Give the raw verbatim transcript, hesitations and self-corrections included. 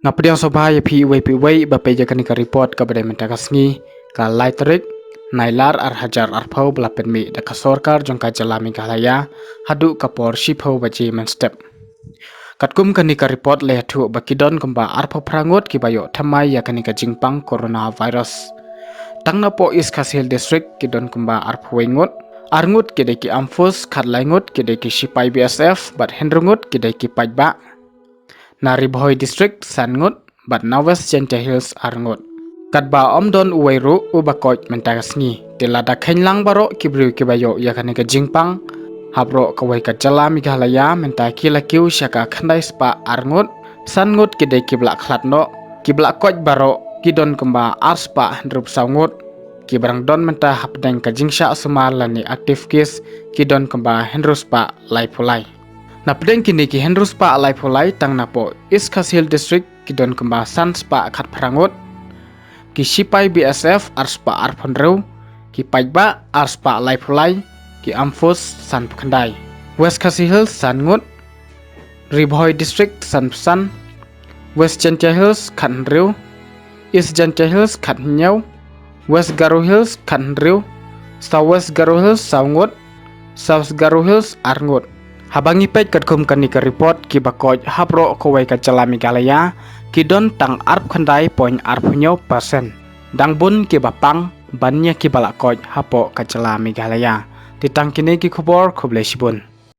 Nga pdiang sngewbha ïa phi uwei pa uwei ba peit ïa kane ka report kaba dei mynta ka sngi, ka lai tarik Nailar ar hajar arphew, ba la pynmih da ka sorkar jong ka jylla Meghalaya haduh ka por shiphew baje mynstep. Katkum kane ka report la ïathuh ba ki don kumba arphew phra ngut kiba ïoh thymmai ïa kane ka jingpang coronavirus. Tang napoh East Khasi Hills District ki don kumba arphew wei ngut. Ar ngut ki dei ki armed force, khatlai ngut ki dei ki shipai B S F bad hynriew ngut ki dei ki paidbah. Na Ri Bhoi District san ngut bad na West Jaintia Hills ar ngut. Katba ym don uwei ruh uba koit mynta ka sngi. Te lada kheiñ lang baroh ki briew kiba ïoh ïa kane ka jingpang, hap roh kawei ka jylla Meghalaya mynta ki la kiew sha ka khyndai spah ar ngut. San ngut ki dei kiba la khlad noh. Kiba la koit baroh ki don kumba ar spah hynriewphew saw ngut. Kiba dang don mynta hapdeng ka jingshah sumar lane active case ki don kumba hynriew spah laiphew lai. Napdeng kine ki hynriew spah laiphew lai, tang napoh East Khasi Hills District ki don kumba san spah khatphra ngut. Ki shipai B S F ar spah arphew hynriew, ki paidbah ar spah laiphew lai, ki armed force sanphew khyndai. West Khasi Hills san ngut, Ri Bhoi District sanphew san, West Jaintia Hills khathynriew, East Jaintia Hills khathynñiew, West Garo Hills khathynriew, South West Garo Hills saw ngut, South Garo Hills ar ngut. Haba ngi peit katkum kane ka report, kiba koit hap roh kawei ka jylla Meghalaya ki don tang arphew khyndai point arphew hynñiew percent. Dang bun kiba pang ban ïa kiba la koit hapoh ka jylla Meghalaya. Te tang kine ki khubor, khublei shibun.